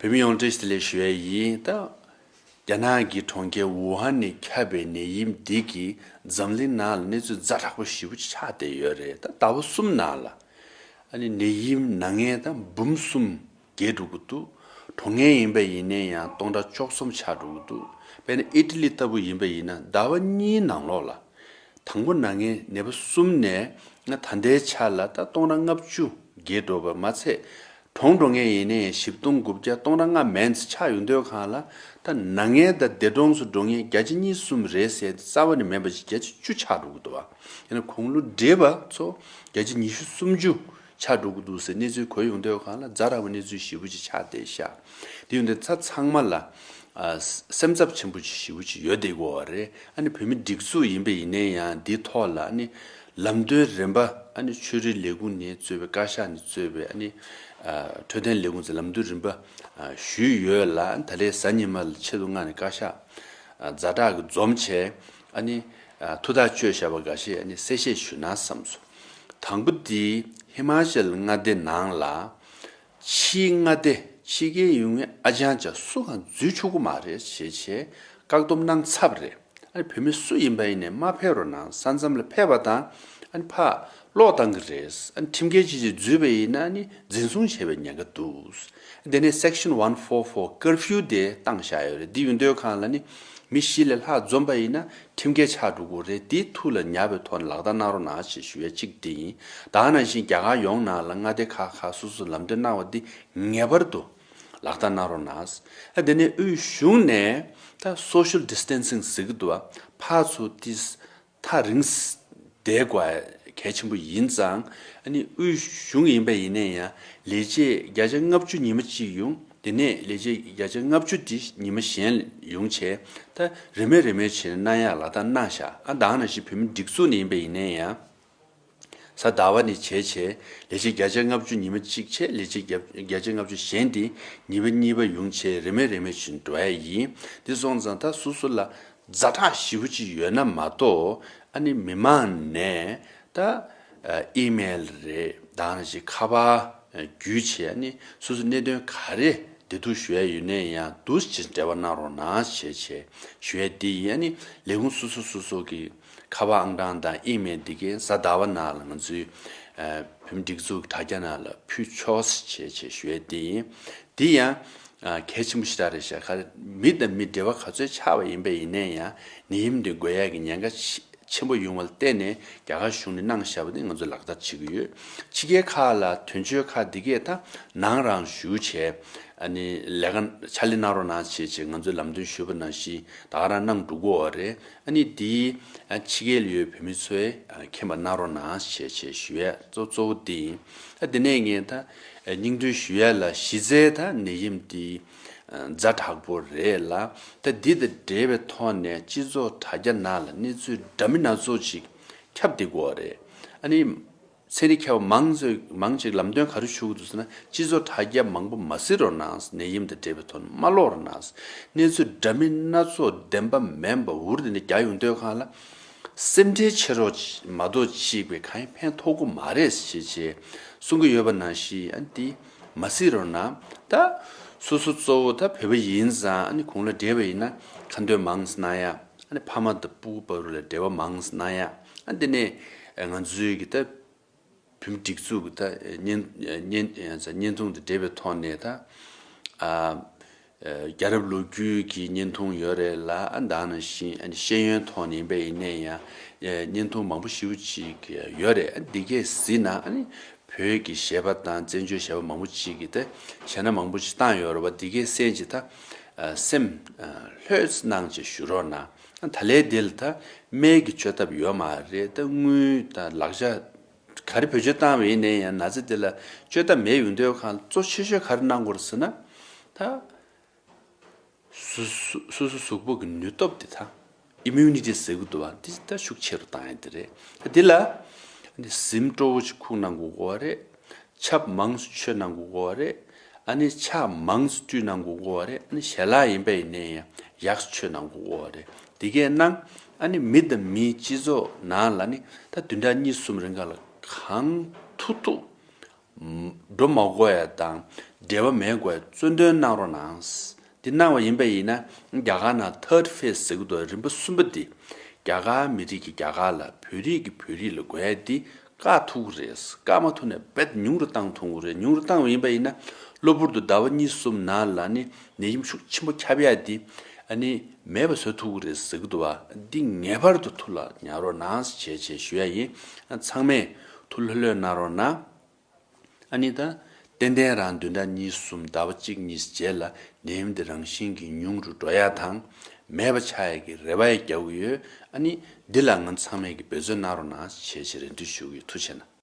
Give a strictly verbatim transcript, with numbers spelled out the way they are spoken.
བོད་མི་ཡོངས་བཀྲ་ཤིས་བདེ་ལེགས་ཞུ་ཡས་ཡིན། ད་རྒྱ་ནག་གི་གྲོང་ཁྱེར་ཝུ་ཧན་ནས་ཁྱབ་པའི་ནད་ཡམས་འདི་གིས་འཛམ་གླིང་ནང་ལ་གནས་ཚུལ་ཛ་དྲག་པོ་ཞེ་པོ་ཅིག་ཆགས་བསྡད་ཡོད་རེད། ད་ཟླ་བ་གསུམ་ནང་ལ་ཨ་ནི་ནད་ཡམས་ན་མཁན་ད་འབུམ་གསུམ་བརྒལ་འགྲོ་གི་འདུག་གྲོངས་མཁན་ཡིན་པ་ཡིན་ན་ཡང་སྟོང་ཕྲག་བཅུ་གསུམ་ཆགས་འགྲོ་གི་འདུག་དཔེར་ན་ཨི་ཊ་ལི་ལྟ་བུ་ཡིན་པ་ཡིན་ན་ཟླ་བ་གཉིས་ནང་ལོགས་ལ། དང་པོ་ན་མཁན་ནད་པ་གསུམ་ནས་ང་ད་ལྟའི་ཆ་ལ་ད་སྟོང་ཕྲག་ལྔ་བཅུ་བརྒལ་འགྲོ་བ་མ་ཚད། གྲོངས་འགྲོ་མཁན་ཡིན་ནའི་བཞི་སྟོང་དགུ་བརྒྱ་སྟོང་ཕྲག་ལྔ་མན་ཙམ་ཆགས་ཡོང་དུས་སྒང་ལ། ད་ན་མཁན་དང་འདས་གྲོངས་སུ་འགྲོ་མཁན་བརྒྱ་ཆ་གཉིས་གསུམ་རེད་ཟེར་ཏེ་རྩ་བ་ནས་མེད་པ་ཞིག་བརྒྱ་ཆ་བཅུ་ཆགས་འགྲོ་གི་འདུག་བ། ཡིན་ན་དགུང་ལོ་བགྲེས་པ་ཚོ་བརྒྱ་ཆ་ཉི་ཤུ་སུམ་ཅུ་ཆགས་འགྲོ་གི་འདུག་ཟེར་གནས་ཚུལ་གོ་ཡོང་དུས་སྒང་ལ་ཛ་དྲག་པའི་གནས་ཚུལ་ཞེ་པོ་ཅིག་ཆགས་བསྡད་ཤག་དེ་ཡོང་དུས་ད་ཚང་མ་ལ་ཨ་སེམས་འཚབ་ཆེན་པོ་ཅིག་ཞེ་པོ་ཅིག་ཡོད་བསྡད་ཀྱི་ཡོད་པ་རེད། ཨ་ནི་བོད་མི་སྒྲིག་འཛུགས་ཡིན་པ་ཡིན་ནའི་ཡང་འདིའི་ཐོག་ལ་ཨ་ནི་ལམ་སྟོན་རིམ་པ་ཨ་ནི་ཆོས་རིག་ལས་ཁུངས་ནས་གཙོས་པའི་བཀའ་ཤག་ནས་གཙོས་པའི་ཨ་ནི་ཨ་འཕྲོད་བསྟེན་ལས་ཁུངས་ཚོས་ལམ་སྟོན་རིམ་པ་ཨ་ཞུས་ཡོད་ལ། ད་རེས་གཟའ་ཉི་མ་ལ་ཆེད་དུ་མངགས་ནས་བཀའ་ཤག་ཨ་ཛ་དྲག་གིས་འཛོམས་བྱས་ཨ་ནི་ཨ་ཐུགས་ཐག་གཅོད་བཞག་པ་འགའ་ཤས་ཨ་ནི་གསལ་བཤད་ཞུས་ན་བསམ་སོང་། དང་པོ་འདི་ཧི་མ་ཅལ་མངའ་སྡེ་ནང་ལ། ཕྱིའི་མངའ་སྡེ་ཕྱི་རྒྱལ་ཡོང་མཁན་ཨ་ཅང་ཅག་སུ་གང་འཛུལ་ཆོག་གི་མ་རེད་ཞེས་བྱས་བཀག་སྡོམ་གནང་ཚར་བ་རེད། ཨ་ནི་བོད་མི་སུ་ཡིན་པ་ཡིན་ནའི་མ་ཕེབས་རོགས་གནང་། ས་མཚམས་ལ་ཕེབས་པ་དང་ཨ་ནི་ཕར་སློག་བཏང་གི་རེད། ཨ་ནི་ཁྲིམས་འགལ་བྱས་བྱས་འཛུལ་བ་ཡིན་ན་ཨ་ནི་འཛིན་བཟུང་བྱེད་པའི་ཉེན་ཁ་འདུག་དེ་ནས་སེག་ཤན་ཝན་ཕོར་ཕོར་ཀར་ཕིའུ་དེ་བཏང་བཞག་ཡོད་རེད། འདི་ཡོང་དུས་སྒང་ལ་ནི་མི་བཞི་ལས་ལྷག་འཛོམས་པ་ཡིན་ན་ཁྲིམས་འགལ་ཆགས་འགྲོ་གི་རེད། དེ་ཐུགས་ལ་ཉར་བའི་ཐོག་ནས་ལག་བསྟར་གནང་རོགས་གནང་ཞེས་ཞུ་ཡ་གཅིག་དེ་ཡིན། ད་ག་ནང་བཞིན་རྒྱ་གར་ཡོངས་ནང་ལ་མངའ་སྡེ་ཁག་ཁག་སོ་སོས་ལམ་སྟོན་གནང་བ་འདི་ངེས་པར་དུ་ལག་བསྟར་གནང་རོགས་གནང་། ཨ་དེ་ནས་དབུས་གཞུང་ནས་ད་སོ་ཤལ་ཌི་སི་ཊེན་སིང་ཟེར་གྱི་འདུག་བ། ཕར་ཚུར་ཏིས་ཐག་རིང་ས་བསྡད་དགོས་གལ་ཆེན་པོ་ཡིན་ཙང་། ཨ་ནི་དབུས་གཞུང་ཡིན་པ་ཡིན་ན་ཡང་ལས་བྱེད་བརྒྱ་ཆ་ལྔ་བཅུ་ཉི་མ་གཅིག་ཡོང་། དེ་ནས་ལས་བྱེད་བརྒྱ་ཆ་ལྔ་བཅུ་དེ་ཉི་མ་གཞན་ཡོང་བྱས་ད་རེས་མོས་རེས་མོས་བྱས་ནས་གནང་ཡག་ལག་བསྟར་གནང་བཞག་ཨ་ད་ག་ནང་བཞིན་བོད་མི་སྒྲིག་འཛུགས་ནས་ཡིན་པ་ཡིན་ན་ཡང་། གཟའ་ཟླ་བ་ནས་བྱས་བྱས་ལས་བྱེད་བརྒྱ་ཆ་ལྔ་བཅུ་ཉི་མ་གཅིག་བྱས། ལས་བྱེད་བརྒྱ་བརྒྱ་ཆ་ལྔ་བཅུ་གཞན་དེ་ཉི་མ་གཉིས་པ་ཡོང་བྱས་རེས་མོས་རེས་མོས་བྱས་འགྲོ་ཡ་ཡིན། དེ་སོང་ཙང་ད་སོ་སོ་ལ་ཛ་དྲག་ཞེ་པོ་ཅིག་ཡོད་ན་མ་གཏོགས། ཨ་ནི་མི་མང་ནས་ད་ཨི་མེལ་རེད་དང་ཞིག་ཁ་པར་བརྒྱུད་བྱས་ཨ་ནི་སོ་སོ་གནད་དོན་ག་རེ་འབྲེལ་གཏུག་ཞུ་ཡ་ཡོད་ནའི་ཡང་འདུག་སེ་འབྲེལ་བ་གནང་རོགས་གནང་ཞེས་བྱས་ཞུ་ཡ་དེ་ཡིན། ཨ་ནི་ལས་ཁུངས་སོ་སོ་སོ་སོ་གི་ཁ་པར་ཨང་གྲངས་དང་ཨི་མེལ་འདི་གའི་གཟའ་ཟླ་བ་ནང་ལ་ང་ཚོའི་ཨ་བོད་མི་སྒྲིག་འཛུགས་ཀྱི་དྲ་རྒྱ་ནང་ལ་ཕུལ་ཆོག་ཞེས་བྱས་ཞུ་ཡ་དེ་ཡིན། འདི་ཡང་ཨ་གལ་ཆེན་པོ་ཞེ་དྲག་རེད་ཤག་ག་རེ་མི་དང་མི་འབྲེལ་བ་ག་ཚོད་ཆགས་པ་ཡིན་པ་ཡིན་ནའི་ཡང་ནད་ཡམས་འདི་འགོས་ཡག་གི་ཉེན་ཁ་ཆེ་ཆེན་པོ་ཡོང་བ་ལ་བརྟེན་ནས་རྒྱ་གར་གཞུང་ནས་གནང་བཞག་པ་འདི་ང་ཚོས་ལག་བསྟར་བྱེད་ཀྱི་ཡོད། ཕྱི་རྒྱལ་ཁག་ལ་དོན་གཅོད་ཁག་འདི་གས་ད་ནང་རང་བཞུགས་བྱས་ཨ་ནི་ལས་ཀ་ཕྱག་ལས་གནང་རོགས་གནང་བྱས་བྱས་ང་ཚོས་ལམ་སྟོན་ཞུས་པ་ནང་བཞིན་ད་ག་རང་གནང་འགྲོ་གི་ཡོད་རེད། ཨ་ནི་འདི་ཕྱི་རྒྱལ་ལ་ཡོད་བོད་མི་ཚོས་མཁྱེན་པ་གནང་རོགས་གནང་ཞེས་བྱས་ཞུ་ཡས་གཙོ་གཙོ་བོ་འདི་ཡིན། ཨ་དེ་ནས་ངས་ད་སྙིང་བསྡུས་ཞུ་ཡས་ལ་གཞི་རྩའི་ད་ནད་ཡམས་འདི་ཛ་དྲག་པོ་རེད་ལ། ད་འདི་དང་འབྲེལ་བའི་ཐོག་ནས་སྤྱི་ཚོགས་དྲ་རྒྱ་ནང་ལ་གནས་ཚུལ་འདྲ་མིན་སྣ་ཚོགས་ཅིག་ཁྱབ་བསྡད་ཀྱི་ཡོད་རེད། ཨ་ནི། ཚན་རིག་མཁས་པ་མང་ཚོས་མང་ཅིག་ལམ་སྟོན་ག་རེ་ཞུ་གི་འདུག་ཟེར་ན། སྤྱི་ཚོགས་དྲ་རྒྱ་མང་པོ་མ་གཟིགས་རོགས་གནང་། ནད་ཡམས་དང་འབྲེལ་བའི་ཐོག་ནས་མ་ཀློག་རོགས་གནང་། གནས་ཚུལ་འདྲ་མིན་སྣ་ཚོགས་བདེན་པ་མིན་པ་འུར་དེ་འདྲ་རྒྱག་ཡོང་དུས་སྒང་ལ། སེམས་ཁྲལ་བྱེད་རོགས་མ་གཏོགས་ཅིག་པའི་གང་ཡང་ཕན་ཐོགས་ཀྱི་མ་རེད་ཞེས་བྱས་གསུང་གི་ཡོད་པ་ནང་བཞིན། ཨ་ནི་དེ་མ་གཟིགས་རོགས་གནང་། ད་སོ་སོ་གཙོ་བོ་ད་བོད་པ་ཡིན་ཙང་། ཨ་ནི་གུང་ལ་བགྲེས་པ་ཡིན་ན་ཁ་འདོན་མང་ཙམ་གནང་ཡ། ཨ་ནི་ཕ་མ་དང་སྤུ་གུ་བར་ལ་འབྲེལ་བ་མང་ཙམ་གནང་ཡ། ཨ་ནི་དེ་ནས་ང་ཚོའི་གི་ད་བོད་མི་སྒྲིག་འཛུགས་ཀྱི་ད་བརྙན་བརྙན་བརྙན་ཐུང་དང་འབྲེལ་བའི་ཐོག་ནས་ད་ཨ་རྒྱལ་རབས་ལོ་རྒྱུས་ཀྱི་བརྙན་ཐུང་ཡོད་རེད་ལ། ཨ་ད་ག་ནང་བཞིན་ཨ་ནི་ཤེས་ཡོན་ཐོག་ནས་ཡིན་པ་ཡིན་ནའི་ཡང་བརྙན་ཐུང་མང་པོ་ཞེ་པོ་ཅིག་ཡོད་རེད། ཨ་འདི་གས་གཟིགས་ན། ཨ་ནི་བོད་ཀྱི་གཞས་པ་དང་བཙན་བྱོལ་གཞས་པ་མང་པོ་ཅིག་གིས་ད་གཞས་སྣ་མང་པོ་ཅིག་བཏང་ཡོད་རེད་པ། འདི་གས་གསན་བྱས་ད་སེམས་ལྷོད་གནང་བྱས་བཞུགས་རོགས་གནང་། ཨ་ད་ལས་འདི་ལ་ད་སྨན་གྱི་བཅོས་ཐབས་ཡོད་མ་རེད། ད་དངུལ་དང་ལག་ཆ་ག་རེ་བེད་སྤྱོད་བཏང་བ་ཡིན་ནའི་ཡང་ན་ཚ་དེ་ལ་བཅོས་ཐབས་མེད་ཡོང་དུས་སྒང་གཙོ་ཆེ་ཤོས་ག་རེ་གནང་དགོས་རེད་ཟེར་ན། ད་སོ་སོ་སོ་སོ་གཟུགས་པོ་གི་ནུས་སྟོབས་དེ་ད་ཨི་མིའུ་ནི་ཊི་ཟེར་གི་འདུག་བ། འདི་ད་ཤུགས་ཆེ་རུ་བཏང་ཡ་དེ་རེད། ད་འདི་ལ་ཨ་ནི་གཟིམ་སྤྲོ་བོ་ཅིག་ཁུག་གནང་དགོས་ཀྱི་ཡོད་རེད། ཆབ་མང་ཙམ་མཆོད་གནང་དགོས་ཀྱི་ཡོད་རེད། ཨ་ནི་ཕྱག་མང་ཙམ་བཀྲུས་གནང་དགོས་ཀྱི་ཡོད་རེད། ཨ་ནི་ཞལ་ལག་ཡིན་པ་ཡིན་ནའི་ཡང་ཡག་ཙམ་མཆོད་གནང་དགོས་ཀྱི་ཡོད་རེད། འདི་གས་གནང་། ཨ་ནི་མི་དང་མིའི་སྤྱི་ཚོགས་ནང་ལ་ནི་ད་བདུན་ཕྲག་གཉིས་གསུམ་རིང་ག་ལ་གང་ཐུབ་ཐུབ་ཨ་ འགྲོ་མ་དགོས་ཡ་དང་འབྲེལ་བ་མེད་དགོས་ཡ་གཙོ་འདོན་གནང་རོགས་གནང་། འདི་གནང་བ་ཡིན་པ་ཡིན་ན་རྒྱ་གར་ནང་third phase་ཟེར་གི་འདུག་རིམ་པ་གསུམ་པ་འདི་རྒྱ་གར་མི་རིགས་ཀྱིས་རྒྱ་གར་ལ་བོད་རིགས་ཀྱིས་བོད་རིགས་ལ་དགོས་ཡ་འདི་བཀག་ཐུབ་ཀྱི་རེད། བཀག་མ་ཐུབ་ནས་རྦད་ཉུང་རུ་བཏང་ཐུབ་ཀྱི་རེད། ཉུང་རུ་བཏང་བ་ཡིན་པ་ཡིན་ན་གློ་བུར་དུ་ཟླ་བ་གཉིས་གསུམ་ནང་ལ་ནི་ནད་ཡམས་ཤུགས་ཆེན་པོ་ཁྱབ་ཡ་འདི་ཨ་ནི་མེད་པ་བཟོ་ཐུབ་ཀྱི་རེད་ཟེར་གི་འདུག་བ། འདི་ངེས་པར་དུ་ཐུགས་ལ་ཉར་རོགས་གནང་ཞེས་ཞེས་ཞུ་ཡ་ཡིན། ཚང་མས་ཐུགས་ལྷོད་ལྷོད་གནང་རོགས་གནང་། ཨ་ནི་ད་ཏན་ཏན་རང་བདུན་ཕྲག་གཉིས་གསུམ་ཟླ་བ་གཅིག་གཉིས་རྗེས་ལ་ནད་ཡམས་འདི་རང་བཞིན་གྱིས་ཉུང་རུ་འགྲོ་ཡ་དང་མེད་པ་ཆགས་ཡ་གི་རེ་བ་ཡང་རྒྱག་གི་ཡོད། ཨ་ནི་འདི་ལ་ང་ཚང་མས་ཀྱི་འབད་བརྩོན་གནང་རོགས་གནང་ཞེས་ཞེས་རེ་འདུན་ཞུ་གི་ཡོད། ཐུགས་རྗེ་གནང་།